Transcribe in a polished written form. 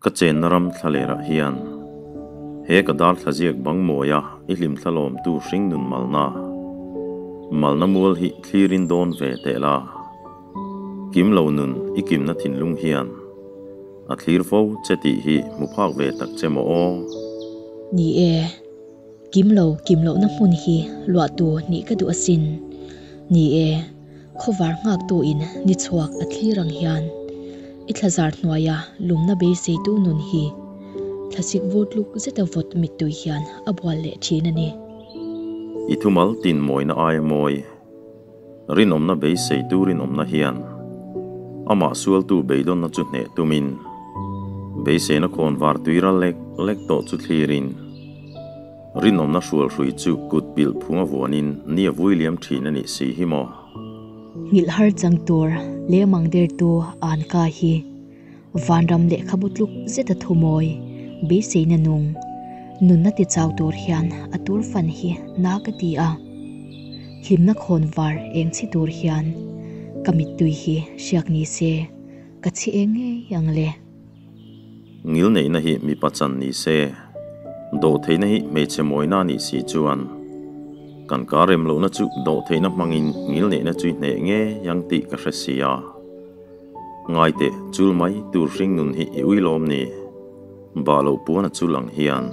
Ka chenna ram thlalerah hian he ka dar thlaziak bang mawia i hlimthla lawmtu hringnun malna, malna mual hi thlirin dawn ve teh la. Kim lo nun i kimna thinlung hian a thlir fo che tih hi hmu phak ve tak che maw aw? Ni e, kim lo kim lohna hmun hi luahtu nih ka duh asin. Ni e. Khawvar nghaktuin ni chhuak a thlir ang hian i thlazar hnuaia lumna beiseitu nun hi thlasik vur tluk zeta vawt mittui hian a bual leh thin a ni. I thumal tin mawina aia mawi, rinawmna beiseitu rinawmna hian amah sualtu beidawnna chu hneh tumin beiseina khawnvar tuiral lek lek tawh chu thlirin, Rinawmna hrualhrui chu kut pilh phung a vuanin ni a vui liam thin a nih si hi maw? Nghilh har chang tur lemang dertu an ka hi vanram lehkhabu tluk zeta thumawi beiseina nung nunna ti chau tur hian a tur fan hi na ka ti a. Hlimna khawn var eng chhi tur hian ka mittui hi hriak ni se ka chhi eng ngei ang le. Ngilneihna hi mipa chan ni se, dawhtheihna hi hmeichhe mawina a nih si chuan kan kar rem lohna chu dawhtheihna hmangin ngilneihna chu i hneh ngei ang tih ka hre si a. Ngaiteh, chul mai tur hringnun hi i ui lawm ni? Bah loh puan a chul ang hian.